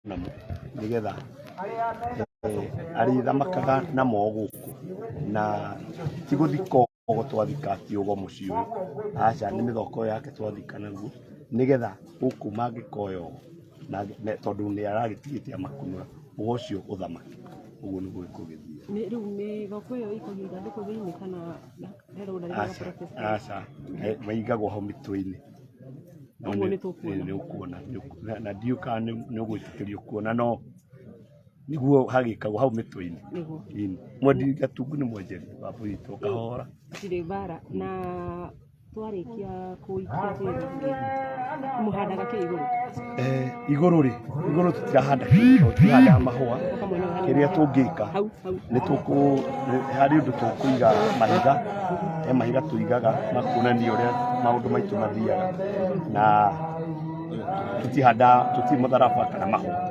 Namo nĩgetha arĩthamakaga namo gũkũ na ti gũthika ũgo twathika ti ũgo mũciĩ ũyũ, aca, nĩ mĩthoko yake twathika naguo nĩgetha gũkũ mangĩkoya ũgo na tondũ nĩ aragĩtigĩte amakunũra ũgo ũcio ũthamake. Ũguo nĩguo gĩkũgĩthiĩ. Rĩu mĩthoko ĩyo ĩikagio ithandũkũ thĩinĩ kana he rũra rĩrĩa Aca. process? Aca, maigagwo hau mĩtwe-inĩ. No Ũguo nĩ tũkuona. Nĩ ũkuona na ndiũĩ kana nĩ ũgwĩtĩkĩrio kuona, no nĩguo hagĩkagwo hau mĩtwe-inĩ. Nĩguo. Ĩni. Mwendi Gatungu nĩ mwenjeri wa bũrũri kahora. Hatirĩ mbara. Na twarĩkia kũikia tĩri rĩ, mũhandaga kĩ igũrũ? Igũrũ rĩ, igũrũ tũtirahanda kĩndũ, tũtihandaga mahũa. Ũka mwena ũyũ hanini. Kĩrĩa tũngĩka Hau hau. nĩ tũkũ harĩ ũndũ tũkũiga mahiga, he mahiga tũigaga ma kuonania ũrĩa maũndũ maitũ mathiaga, na tũtihanda, tũtirĩ mũtharaba kana mahũa.